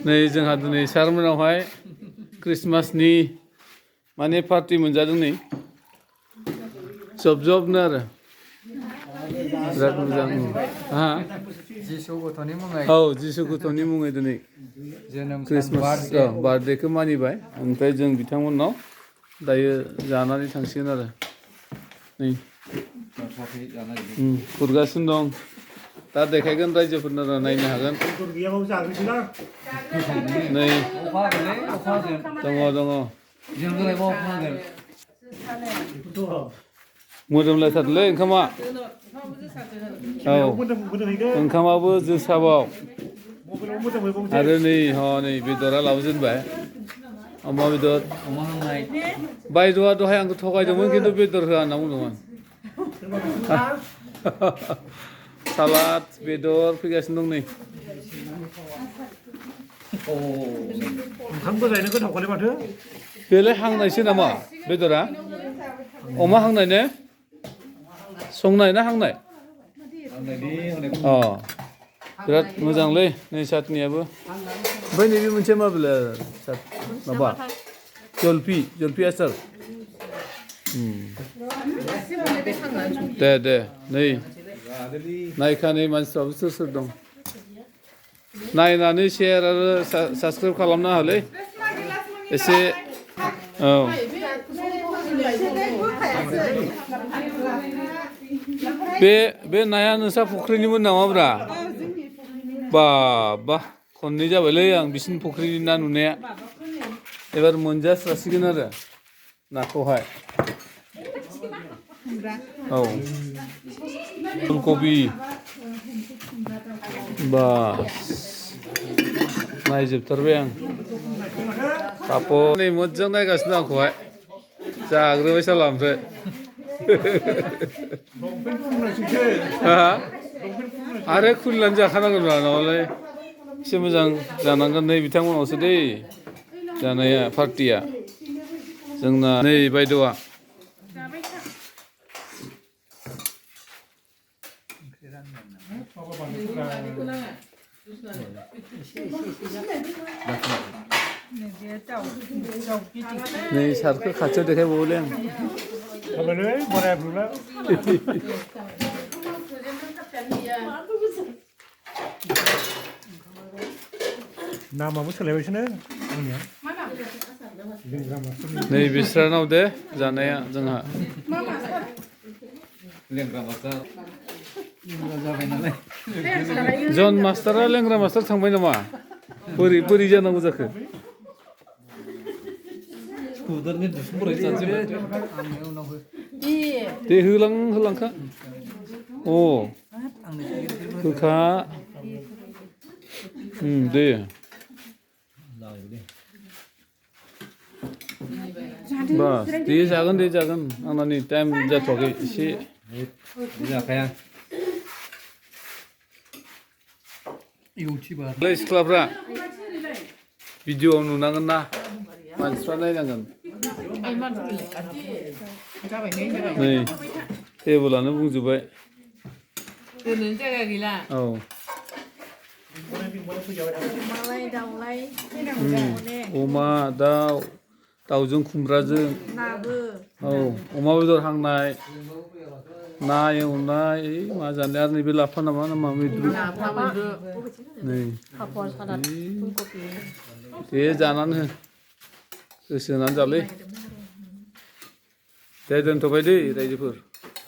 नै जोंहा दिनै सारमोनावहाय क्रिसमासनि माने पार्टि मोनजादों नै जबनो आरो बिराद मोजां हा जिसु गथ'नि मुङै औ जिसु गथ'नि मुङै दिनै जोनोम क्रिसमास बार्थडेखौ मानिबाय ओमफ्राय जों बिथांमोननाव दायो जानानै थांसिगोन आरो नै खुरगासिनो दं दा देखायगोन रायजोफोरनो नायनो हागोन नै दङ मोदोमलायथारलै ओंखामा औ ओंखामाबो जोसाबाव आरो नै नै बेदरा लाबोजेनबाय अमा बेदर बायद'आ दहाय आंखौ थगायदोंमोन खिन्थु बेदर होआ होनना बुंदोंमोन सालाद बेदर फैगासिनो दं नै ओंखामबो जायनो गोथावखालै माथो बेलाय हांनायसो नामा बेदरा अमा हांनाय ने संनाय ना हांनाय बिराद मोजांलै नै चाटनियाबो ओमफ्राय नैबे मोनसे माबेला माबा जलफि आसार दे नै नायखानै मानसिफ्राबो सोर दं नायनानै शेयार आरो साबसक्राइब खालामना होलै एसे औ बे नाया नोंसा फुख्रिनिमोन नामाब्रा बा खननै जाबायलै आं बिसिनि फुख्रिनि ना नुनाया एबार मोनजास्रासिगोन आरो नाखौहाय औ फुलकबि बास नायजोबथारबाय आं पापर नै मोजां नायगासिनो आंखौहाय जाग्रोबाय साला ओमफ्राय आरो खुलिनानै जाखानांगोन नङाबालाय एसे मोजां जानांगोन नै बिथांमोनावसो दै जानाया पार्टिया जोंना नै बायद'आ नै सारखौ खाथियाव देखायबावोलै आं नामाबो सोलायबायसोनो नै बिस्रानाव दे जानाया जोंहा जन मास्टारा लेंग्रा मास्टार थांबाय नामा बोरै जानांगौ जाखो दे होलांखा होखा दे बास दे जागोन आंना नै टाइम जाथ'वाखै एसे जाखाया सिख्लाफ्रा भिडिअ'आव नुनांगोन ना मानसिफ्रा नायनांगोन नै टेबोलानो बुंजोब्बाय औ अमा दाउजों खुमब्राजों औ अमा बेदर हांनाय ना एवनाय मा जानाय आरो नैबे लाफा नामा ना मा मैद्रु नै दे जानानै हो गोसो होनानै जालै दे दोनथ'बाय दै रायजोफोर